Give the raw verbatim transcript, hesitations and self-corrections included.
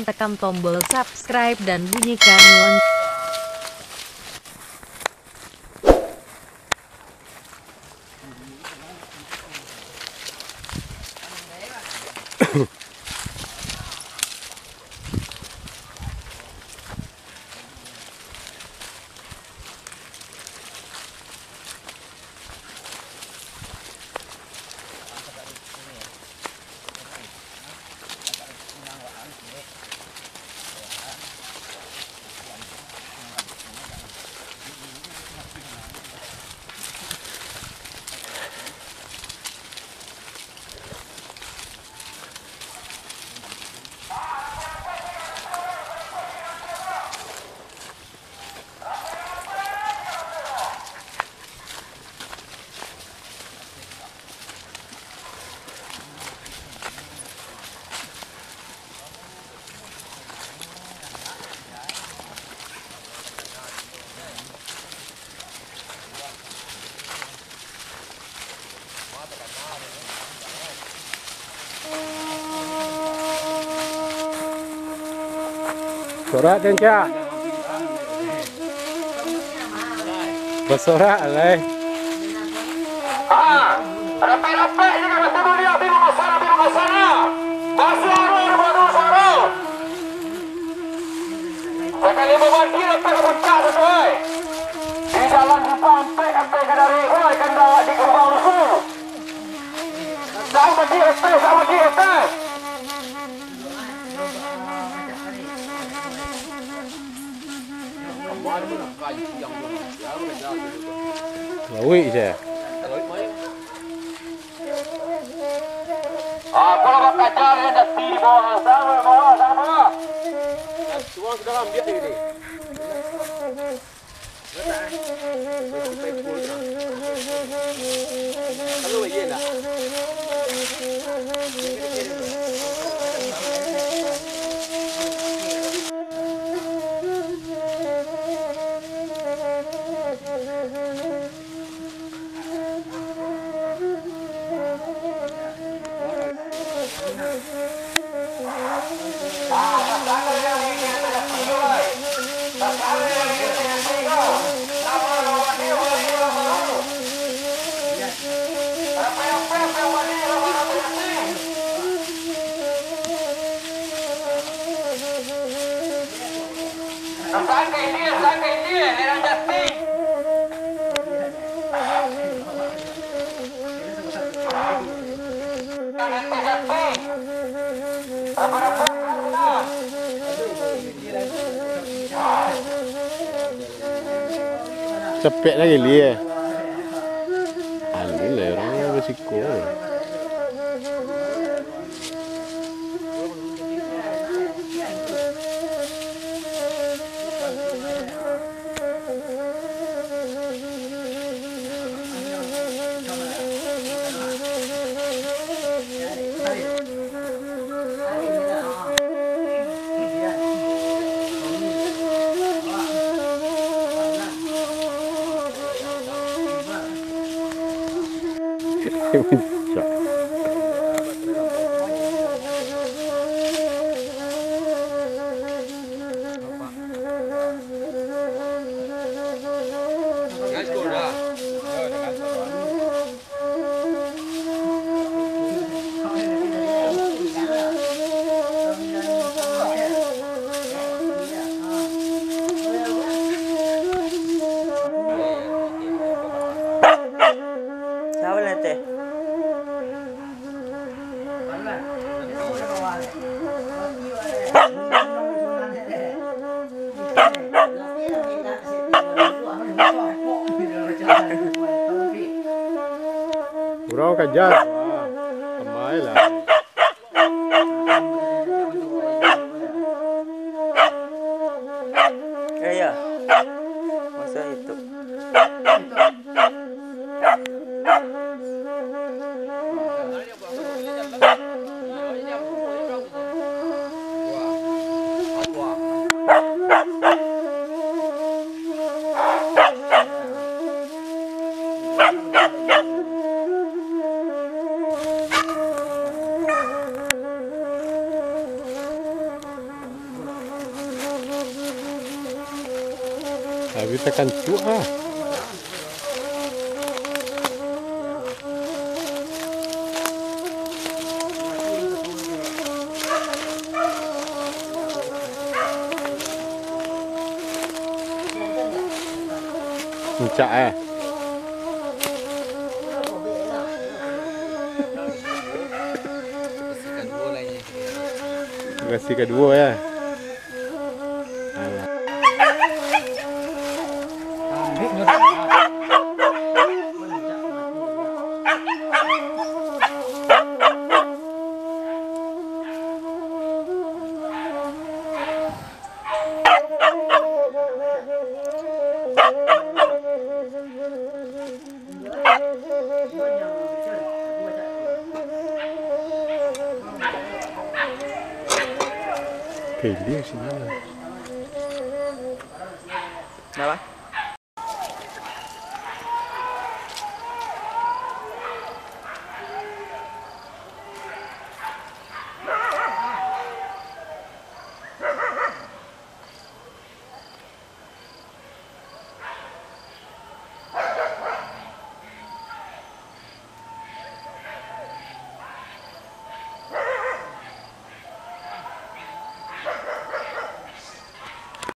tekan tombol subscribe dan bunyikan lonceng. Sorak, Cenca. Basorak, alai. Ah, rapek-rapek ni, kami tunggu dia, bingung masalah, bingung masalah. Masih ada, ada baru suara. Sakali babanti, rapek ka puncak, sesuai. Di jalan simpang ampek, ampek ka dari, oi, kandak di Kembang Rusuh. Sama di atas, sama di atas. Lawik je. Ah, kalau bakajar, ya, dati di bawah, sama bawah, sama bawah. Suang sudah ambil ini. Capek lagi, Li, eh. Alun lah, urang basiko. Siapa nanti? Urang kaja. Wah, amai lah. Eh, ya. Masa itu. Takan cuak ah. Puncak eh. Generasi kedua ya. Alah. Oke, dia sini. Kenapa?